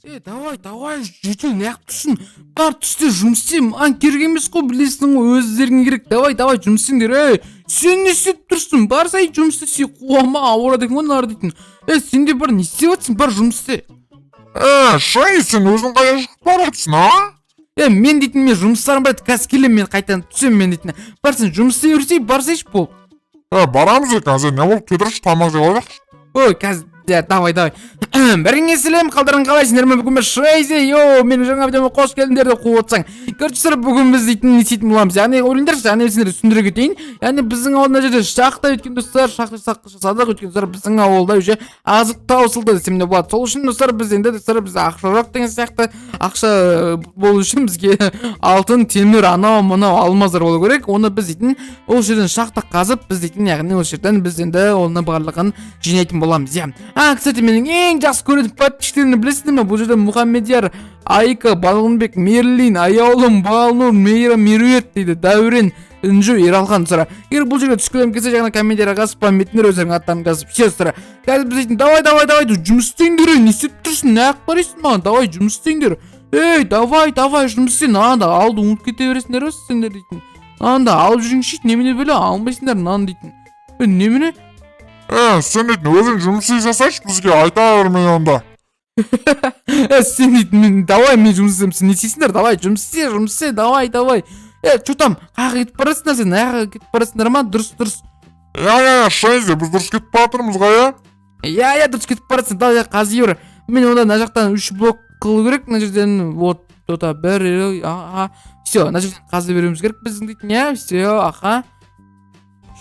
Е, давай, давай, житель, неғып тұрсың? Бар, түсте жұмыс істе, маған керек емес қой, білесің ғой, өздеріңе керек. Давай, давай, жұмыс істеңдер. Ей, сен не істеп тұрсың? Барсай, жұмыс істе, сен қуама, ауырады екен ғой мыналар дейтін. Е, сен де бар, не істеп жатырсың? Бар, жұмыс істе. Е, Шей, сен өзің қайда шығып бара жатсың, а? Е, мен дейтін, мен жұмыстарым бар еді, қазір келемін, мен қайтадан түсемін мен дейтін. Бар, сен жұмыс істей берсей, барсайшы, бол. Е, барамыз е, қазір не болып кетірші, тамақ жеп алайықшы. Ой, қазір, иә, давай, давай. Бәріңе сәлем, қалдарың қалай, сендер ме? Бүгін біз Шейзи, йоу, менің жаңа видеома қош келдіңдер деп қуып отырсаң. Короче, достар, бүгін біз дейтін не істейтін боламыз? Яғни, ойлаңдаршы, яғни сендерге түсіндіре кетейін. Яғни, біздің ауылда мына жерде шахта, өйткені, достар, шахта жасадық, өйткені, достар, біздің ауылда уже азық таусылды десем де болады. Сол үшін, достар, біз енді, достар, біз ақша жоқ деген сияқты, ақша болу үшін бізге алтын, темір, анау, мынау алмаздар болу керек. Оны біз дейтін ол жерден шахта қазып, біз дейтін, яғни ол жерден біз енді оны барлығын жинайтын боламыз, иә. А, кстати, менің ең жақсы көретін подписчиктерімді білесіздер ме? Бұл жерде Мұхаммедияр, Айка, Балғынбек, Мерлин, Аяулым, Балнұр, Мейра, Меруерт дейді, Дәурен, Інжу, Ералхан, достар. Егер бұл жерге түскілерің келсе, жаңа комментарийға спам етіңдер, өздеріңнің аттарыңды жазып. Все, достар. Қазір біз дейтін, давай, давай, давай, жұмыс істеңдер, ей, не істеп тұрсың, неғып қарайсың маған? Давай, жұмыс істеңдер. Ей, давай, давай, жұмыс істе, мынаны алды ұмытып кете бересіңдер ғой сендер дейтін. Мынаны да алып жүріңізші, немене бөле алмайсыңдар мынаны дейтін. Е, немене? Е, сен дейтін өзің жұмыс істей салсайшы, бізге айта бермей онда. Е, сен дейтін, мен, давай, мен жұмыс істеймін, сен не істейсіңдер? Давай, жұмыс істе, жұмыс істе, давай, давай. Е, че там, қаяққа кетіп барасыңдар сен? Аяққа кетіп барасыңдар ма? Дұрыс, дұрыс. Иә, иә, иә, Шейзи, біз дұрыс кетіп бара жатырмыз ғой, иә? Иә, дұрыс кетіп барасың, давай, қази бер. Мен онда мына жақтан үш блок қылу керек, мына жерден, вот, то бір, аха, все, мына жерден қаза беруіміз керек біздің дейтін, иә, все, аха.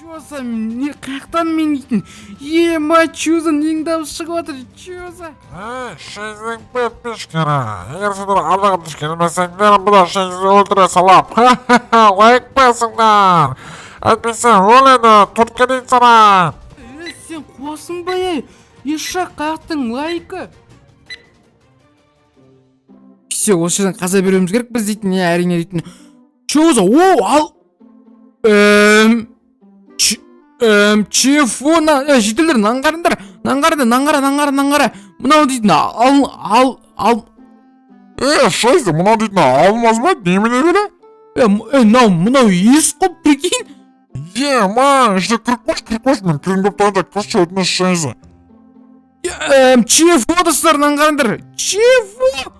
Че за, не, қаяқтан мен дейтін? Ема, че за, ненің дауысы шығып жатыр? Че за? Ей, Шейздің подписчиктері, егер сендер арнаға тіркелмесеңдер, бұда Шейзді өлтіре салам. Лайк басыңдар. Әйтпесе өледі, 4-ке дейін санайын. Е, сен қуасың ба, ей? Ешак, қаяқтың лайкі? Все, осы жерден қаза беруіміз керек біз дейтін, иә, әрине дейтін. Че за, о, ал чего на, е, жительдер, мынаны қараңдар, мынаны қараңдар, мынаны қара, мынаны қара, мынаны қара, мынау дейтін, ал, ал, ал. Е, Шейзи, мынау дейтін алмаз ба, немене бөле? Е, е, мынау, мынау ес қой, прикинь. Е, ма, ішіне кіріп қойшы, кіріп қойшы, мен кіргім келіп тұрғанда, кірші, өтініш, Шейзи. Чего, достар, мынаны қараңдар, чего?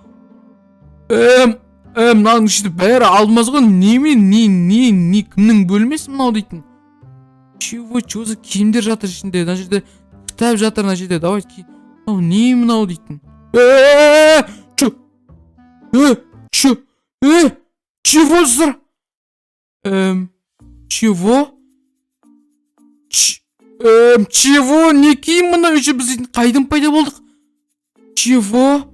Мынаның ішінде бәрі алмаз ғой, неме, не, не, не, кімнің бөлмесі мынау дейтін? Чего, че за киімдер жатыр ішінде? Мына жерде кітап жатыр, мына жерде, давай, мынау не, мынау дейтін? Э, че, э, че, э, чего, достар? Чего? Чего, не киім мынау? Еще біз дейтін қайдан пайда болдық? Чего?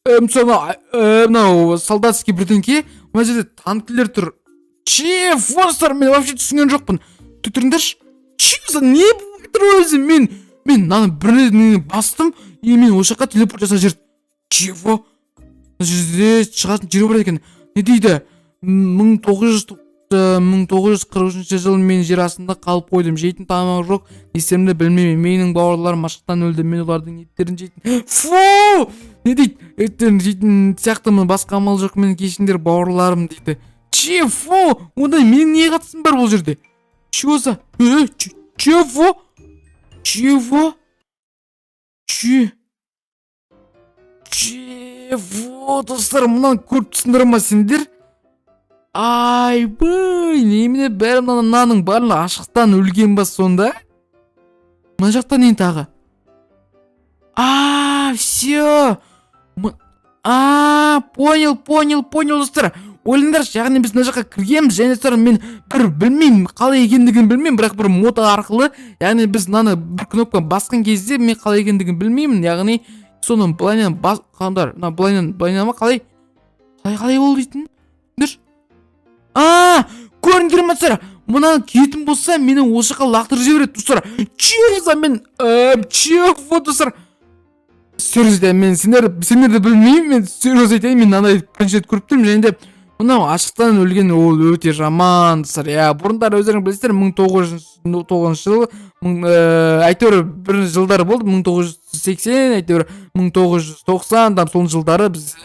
Мысалы, мынау солдатский бірдеңке, мына жерде танкілер тұр. Чего, достар, мен вообще түсінген жоқпын. Тұрыңдаршы, че за, не болып тұр өзі? Мен мынаны бір бастым, и мен осы жаққа телепорт жасап жіберді. Чего? Мына жерде шығатын жері бар екен. Не дейді? 1943 жылы мен жер астында қалып қойдым, жейтін тамақ жоқ, не істерімді білмеймін. Менің бауырларым аштықтан өлді, мен олардың еттерін жейтін, фу, не дейді, еттерін жейтін сияқтымын, басқа амал жоқ, мені кешіріңдер, бауырларым, дейді. Чего? Онда менің не қатысым бар бұл жерде? Чего за, э, чего, чего, че, чего, достар, мынаны көріп тұрсыңдар ма сендер? Айбай, немене, бәрі мынаның барлығы аштықтан өлген ба сонда? Мына жақта не тағы? А, все, а, понял, понял, понял, достар. Ойлаңдаршы, яғни біз мына жаққа кіргенбіз және, достар, мен бір білмеймін, қалай екендігін білмеймін, бірақ бір мод арқылы, яғни біз мынаны бір кнопканы басқан кезде, мен қалай екендігін білмеймін, яғни соны былайынан бас қандар, мына былайынан, былайынан ма, қалай, қалай, қалай болды дейтін? Түсіндірші. А, көрдіңдер ма, достар, мынаны киетін болса, мені осы жаққа лақтырып жібереді, достар. Че за, мен чего, достар, серьезно айтайын, мен сендерді білмеймін, мен серьезно айтайын, мен мынандай бірінші рет көріп тұрмын және де Мынау аштықтан өлген, ол өте жаман, достар, иә. Бұрындары, өздерің білесіздер, 1909 жылы, әйтеуір бір жылдар болды, 1980, әйтеуір 1990 там, сол жылдары біз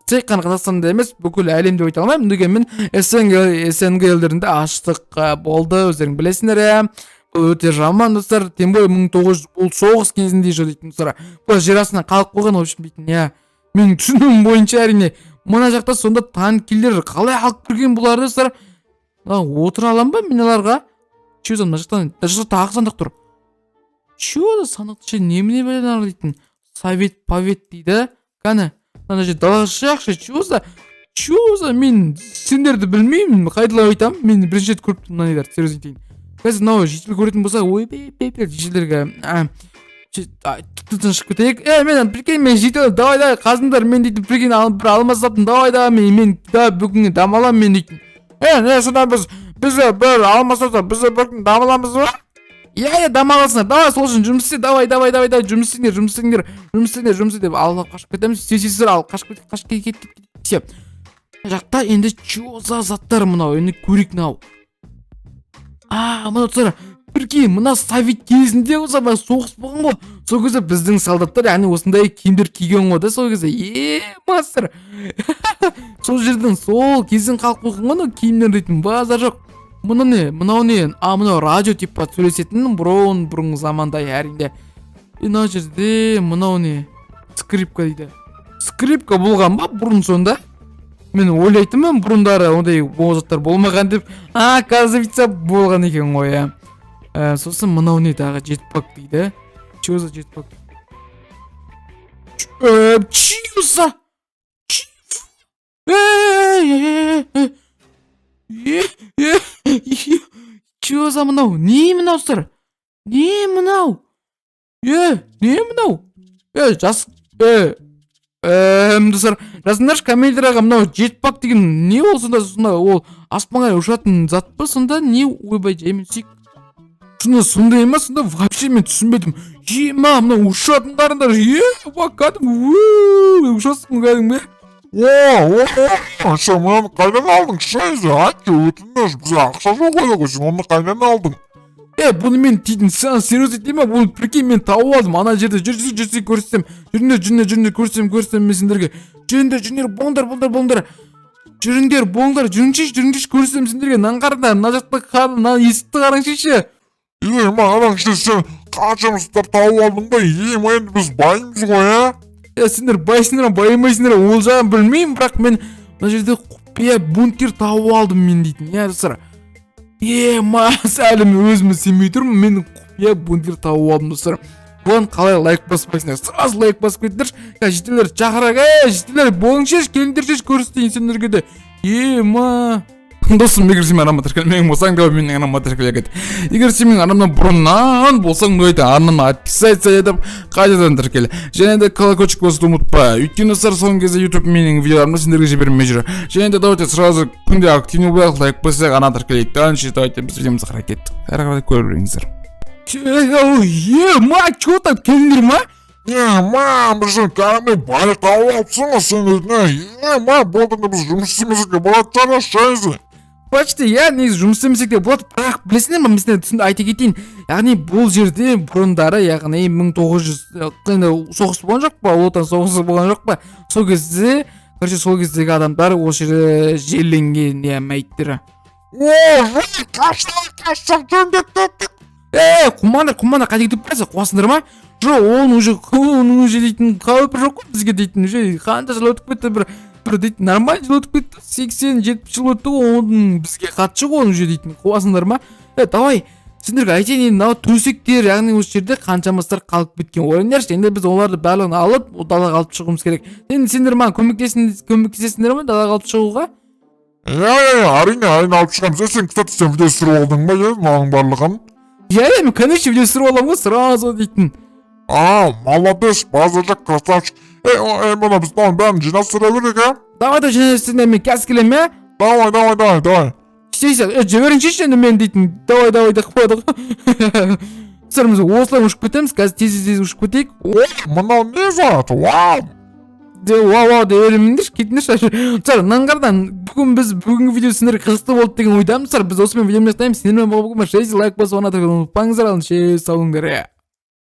тек қана Қазақстанда емес, бүкіл әлемде айта алмаймын, дегенмен СНГ елдерінде аштық болды, өздерің білесіңдер, иә. Бұл өте жаман, достар, тем более 1900, бұл соғыс кезінде еще дейтін, достар. Бұл жер астынан қалып қойған, в общем, дейтін, иә, менің түсінуім бойынша, әрине. Мына жақта сонда танкилер қалай алып кірген бұларды, достар? Мына отыра аламын ба мен оларға? Че за, мына жақтан, мына жақта тағы сандық тұр. Че за сандық ше? Немене бәле мыналар дейтін? Совет повет дейді. Кәні, мына жерде далаға шығайықшы. Че за, мен сендерді білмеймін, қайдалап айтамын, мен бірінші рет көріп тұрмын мына нелерді, серьезно айтайын. Қазір мынау житель көретін болса, ойбай, жительдерге тыныш шығып кетейік. Е, мен, прикинь, мен житель, давай, давай, қазыңдар, мен дейтін, прикинь, бір алмаз таптым, давай, давай, мен да бүгін дамаламын мен дейтін. Е, не, сонда біз де бір алмас тапсақ, біз де бір күн дамаламыз ба? Иә, дамаласыңдар, давай, сол үшін жұмыс істе, давай, давай, давай, давай, жұмыс істеңдер, жұмыс істеңдер, жұмыс істеңдер, жұмыс істе деп алып қашып кетеміз. Все, все, ал қашып кет, қашып кет, кет, кет, кет. Все. Мына жақта енді че за заттар мынау? Енді көрейік мынау. А, мынау, достар, прикинь, мына совет кезінде болса, мына соғыс болған ғой, сол кезде біздің солдаттар, яғни, осындай киімдер киген ғой да сол кезде. Е, мастер, сол жерден, сол кезден қалып қойған ғой анау киімдер дейтін, базар жоқ. Мынау не? Мынау не? А, мынау радио, типа сөйлесетін бұрынғы заманда, әрине. И мына жерде мынау не? Скрипка дейді. Скрипка болған ба бұрын сонда? Мен ойлайтынмын, бұрындары ондай ол заттар болмаған деп, а оказывается, болған екен ғой, иә. Сосын мынау не тағы? Джетпак дейді. Че за джетпак? Че за Эй, эй, эй, эй, эй, че за мынау? Не мынау, достар? Не мынау? Е, не мынау? Е, жас, е, достар, жазыңдаршы комментарияға, мынау джетпак деген не ол сонда? Сонда ол аспанға ұшатын зат па сонда, не? Ойбай, жаймен сүйік. Сонда сондай ма сонда? Вообще мен түсінбедім. Ема, мынау ұшатын, қараңдар, е, кәдімгі ұшасың кәдімгі. О, о, сен мынаны қайдан алдың, Шайзи? Айтшы, өтініш, бізде ақша жоқ еді ғой, сен оны қайдан алдың? Е, бұны мен дейтін, саған серьезно айтайын ба, бұны, прикинь, мен тауып алдым ана жерде. Жүр, жүр, жүрсек, көрсетемін, жүріңдер, жүріңдер, жүріңдер, көрсетемін, көрсетемін мен сендерге. Жүріңдер, жүріңдер, болыңдар, болыңдар, болыңдар, жүріңдер, болыңдар, жүріңдерші, жүріңдерші, көрсетемін сендерге. Мынаны қараңдар, мына жақта, мына есікті қараңдаршы. Е, маған сен қанша заттар тауып алдың ба? Е, енді біз баймыз ғой, ә? Е, сендер байсыңдар ма, байымайсыңдар ма, ол жағын білмеймін, бірақ мен мына жерде құпия бункер тауып алдым мен дейтін, иә, достар. Е, әлі мен өзіме сенбей тұрмын, мен құпия бункер тауып алдым, достар. Бұған қалай лайк баспайсыңдар? Сразу лайк басып кетіңдерші. Қазір жительдер шақырайық. Е, жительдер, болыңдаршы, келіңдерші, көрсетейін сендерге де. Ема, досым, егер сен менің арнама тіркелмеген болсаң, давай менің арнама тіркеле кет. Егер сен менің арнамда бұрыннан болсаң, давай арнама отписаться етіп, қайтадан тіркел және де колокольчик басуды ұмытпа, өйткені, достар, соңғы кезде YouTube менің видеоларымды сендерге жібермей жүр. Және де давайте сразу күнде активный болайық, лайк басайық, ана тіркелейік. Дальше давайте біз видеомызға қарай кеттік, әрі қарай көре беріңіздер. Е, ма, че там, келдіңдер ма? Е, ма, біз кәдімгідей байлық тауып алыпсың ғой сен дейтін. Е, ма, болды, енді біз жұмыс істемесек те болады шығар, Шайзи. Почти, иә, негізі жұмыс істемесек те болады, бірақ білесіңдер ма, мен сендерге түсін айта кетейін, яғни бұл жерде бұрындары, яғни 1900, енді соғыс болған жоқ па, Ұлы Отан соғысы болған жоқ па, сол кезде, короче, сол кездегі адамдар осы жерде жерленген, иә, мәйіттері. О, жоқ, қашсақ, қашсақ, жөндеп кеттік. Е, қумаңдар, қумаңдар, қайда кетіп барасың, қуасыңдар ма? Жоқ, оның уже дейтін қауіпі жоқ қой бізге дейтін, уже қанша жыл өтіп кетті, бір дейтін, нормально жыл өтіп кетті, 80-70 жыл өтті ғой, оның бізге қатысы жоқ оның уже дейтін, қуасыңдар ма? Е, давай, сендерге айтайын енді, мынау төсектер, яғни осы жерде қаншамастар қалып кеткен, ойлаңдаршы. Енді біз оларды барлығын алып, далаға алып шығуымыз керек. Енді сендер маған көмектесесіңдер ма далаға алып шығуға? Иә, әрине, әрине, алып шығамыз. Е, сен, кстати, сен видео түсіріп алдың ба, иә, мынаның барлығын? Иә, мен, конечно, видео түсіріп аламын ғой сразу дейтін. А, молодец, базар жоқ, красавчик. Ей, ей, мына біз мынаның бәрін жинастыра берейік, ә? Давай да, жинастырыңдар, мен қазір келемін, иә. Давай, давай, давай, давай. Істейсің, е, жіберіңші енді мен дейтін, давай, давай деп қояды ғой. Достар, біз осылай ұшып кетеміз қазір, тез, тез, тез ұшып кетейік. О, мынау не зат? Вау! Вау, вау деп бермеңдерші, кетіңдерші. Достар, мынаны, бүгін біз, бүгінгі видео сендерге қызықты болды деген ойдамыз. Достар, біз осымен видеомызды аяқтаймыз. Сендермен болған бүгін Шейзи. Лайк басып, ұнатып ұмытпаңыздар. Ал ендеше, сау болыңдар.